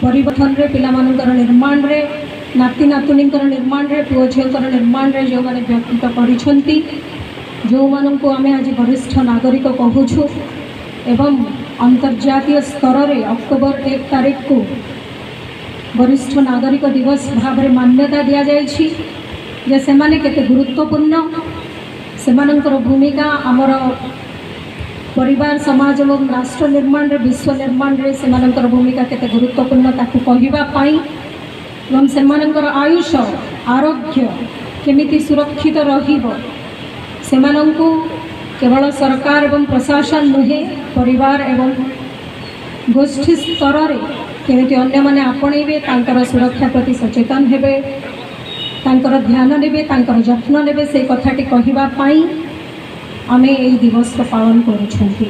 ପରିବର୍ତ୍ତନରେ, ପିଲାମାନଙ୍କର ନିର୍ମାଣରେ, ନାତି ନାତୁଣୀଙ୍କର ନିର୍ମାଣରେ, ପୁଅ ଝିଅଙ୍କର ନିର୍ମାଣରେ ଯେଉଁମାନେ ବ୍ୟତୀତ କରିଛନ୍ତି, ଯେଉଁମାନଙ୍କୁ ଆମେ ଆଜି ବରିଷ୍ଠ ନାଗରିକ କହୁଛୁ ଏବଂ ଅନ୍ତର୍ଜାତୀୟ ସ୍ତରରେ ଅକ୍ଟୋବର 1 ତାରିଖକୁ ବରିଷ୍ଠ ନାଗରିକ ଦିବସ ଭାବରେ ମାନ୍ୟତା ଦିଆଯାଇଛି ଯେ ସେମାନେ କେତେ ଗୁରୁତ୍ୱପୂର୍ଣ୍ଣ, ସେମାନଙ୍କର ଭୂମିକା ଆମର ପରିବାର, ସମାଜ ଏବଂ ରାଷ୍ଟ୍ର ନିର୍ମାଣରେ, ବିଶ୍ୱ ନିର୍ମାଣରେ ସେମାନଙ୍କର ଭୂମିକା କେତେ ଗୁରୁତ୍ୱପୂର୍ଣ୍ଣ ତାକୁ କହିବା ପାଇଁ ଏବଂ ସେମାନଙ୍କର ଆୟୁଷ, ଆରୋଗ୍ୟ କେମିତି ସୁରକ୍ଷିତ ରହିବ, ସେମାନଙ୍କୁ କେବଳ ସରକାର ଏବଂ ପ୍ରଶାସନ ନୁହେଁ, ପରିବାର ଏବଂ ଗୋଷ୍ଠୀ ସ୍ତରରେ କେମିତି ଅନ୍ୟମାନେ ଆପଣେଇବେ, ତାଙ୍କର ସୁରକ୍ଷା ପ୍ରତି ସଚେତନ ହେବେ, ତାଙ୍କର ଧ୍ୟାନ ନେବେ, ତାଙ୍କର ଯତ୍ନ ନେବେ, ସେଇ କଥାଟି କହିବା ପାଇଁ ଆମେ ଏଇ ଦିବସ ପାଳନ କରୁଛନ୍ତି।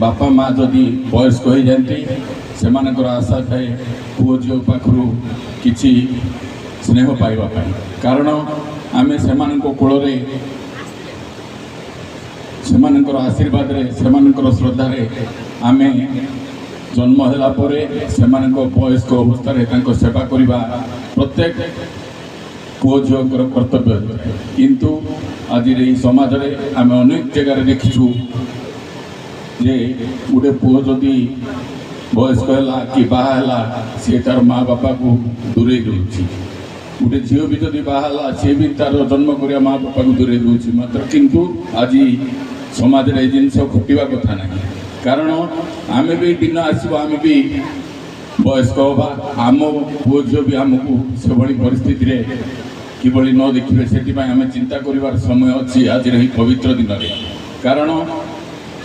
ବାପା ମା ଯଦି ବୟସ୍କ ହୋଇଯାଆନ୍ତି, ସେମାନଙ୍କର ଆଶା ଥାଏ ପୁଅ ଝିଅ ପାଖରୁ କିଛି ସ୍ନେହ ପାଇବା ପାଇଁ। କାରଣ ଆମେ ସେମାନଙ୍କ କୋଳରେ, ସେମାନଙ୍କର ଆଶୀର୍ବାଦରେ, ସେମାନଙ୍କର ଶ୍ରଦ୍ଧାରେ ଆମେ ଜନ୍ମ ହେଲା ପରେ ସେମାନଙ୍କ ବୟସ୍କ ଅବସ୍ଥାରେ ତାଙ୍କ ସେବା କରିବା ପ୍ରତ୍ୟେକ ପୁଅ ଝିଅଙ୍କର କର୍ତ୍ତବ୍ୟ ହୋଇଥାଏ। କିନ୍ତୁ ଆଜିର ଏହି ସମାଜରେ ଆମେ ଅନେକ ଜାଗାରେ ଦେଖିଛୁ ଯେ ଗୋଟେ ପୁଅ ଯଦି ବୟସ୍କ ହେଲା କି ବାହା ହେଲା, ସିଏ ତାର ମା ବାପାକୁ ଦୂରେଇ ଦେଉଛି। ଗୋଟେ ଝିଅ ବି ଯଦି ବାହା ହେଲା, ସିଏ ବି ତାର ଜନ୍ମ କରିବା ମା ବାପାକୁ ଦୂରେଇ ଦେଉଛି। ମାତ୍ର କିନ୍ତୁ ଆଜି ସମାଜରେ ଏ ଜିନିଷ ଘଟିବା କଥା ନାହିଁ। କାରଣ ଆମେ ବି ଦିନ ଆସିବ, ଆମେ ବି ବୟସ୍କ ହେବା, ଆମ ପୁଅ ଝିଅ ବି ଆମକୁ ସେଭଳି ପରିସ୍ଥିତିରେ କିଭଳି ନ ଦେଖିବେ, ସେଥିପାଇଁ ଆମେ ଚିନ୍ତା କରିବାର ସମୟ ଅଛି ଆଜିର ଏହି ପବିତ୍ର ଦିନରେ। କାରଣ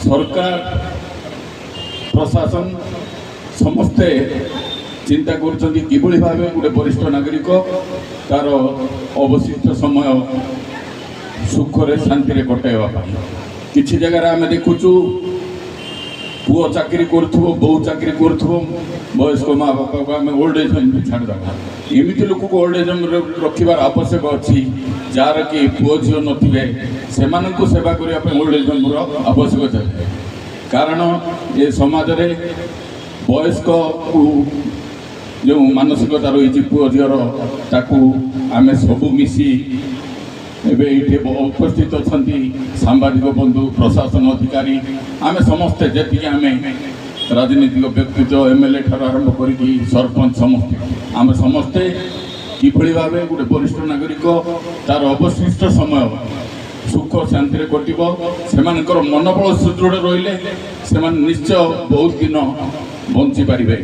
ସରକାର, ପ୍ରଶାସନ ସମସ୍ତେ ଚିନ୍ତା କରୁଛନ୍ତି କିଭଳି ଭାବେ ଗୋଟେ ବରିଷ୍ଠ ନାଗରିକ ତାର ଅବଶିଷ୍ଟ ସମୟ ସୁଖରେ ଶାନ୍ତିରେ କଟାଇବା ପାଇଁ। କିଛି ଜାଗାରେ ଆମେ ଦେଖୁଛୁ ପୁଅ ଚାକିରି କରୁଥିବ, ବୋହୂ ଚାକିରି କରୁଥିବ, ବୟସ୍କ ମା ବାପାକୁ ଆମେ ଓଲ୍ଡ ଏଜ୍ ହୋମ୍ରେ ଛାଡ଼ିଦେବା। ଏମିତି ଲୋକକୁ ଓଲ୍ଡ ଏଜ୍ ହୋମ୍ରେ ରଖିବାର ଆବଶ୍ୟକ ଅଛି, ଯାହାର କି ପୁଅ ଝିଅ ନଥିବେ, ସେମାନଙ୍କୁ ସେବା କରିବା ପାଇଁ ଓଲ୍ଡ ଏଜ୍ ହୋମ୍ର ଆବଶ୍ୟକତା ଥାଏ। କାରଣ ଏ ସମାଜରେ ବୟସ୍କକୁ ଯେଉଁ ମାନସିକତା ରହିଛି ପୁଅ ଝିଅର, ତାକୁ ଆମେ ସବୁ ମିଶି ଏବେ ଏଇଠି ଉପସ୍ଥିତ ଅଛନ୍ତି ସାମ୍ବାଦିକ ବନ୍ଧୁ, ପ୍ରଶାସନ ଅଧିକାରୀ, ଆମେ ସମସ୍ତେ ଯେତିକି ଆମେ ରାଜନୈତିକ ବ୍ୟକ୍ତିତ୍ୱ, ଏମ୍ ଏଲ୍ ଏ ଠାରୁ ଆରମ୍ଭ କରିକି ସରପଞ୍ଚ, ସମସ୍ତେ ଆମେ ସମସ୍ତେ କିଭଳି ଭାବେ ଗୋଟେ ବରିଷ୍ଠ ନାଗରିକ ତାର ଅବଶିଷ୍ଟ ସମୟ ସୁଖ ଶାନ୍ତିରେ କଟିବ, ସେମାନଙ୍କର ମନୋବଳ ସୁଦୃଢ଼ ରହିଲେ ସେମାନେ ନିଶ୍ଚୟ ବହୁତ ଦିନ ବଞ୍ଚିପାରିବେ।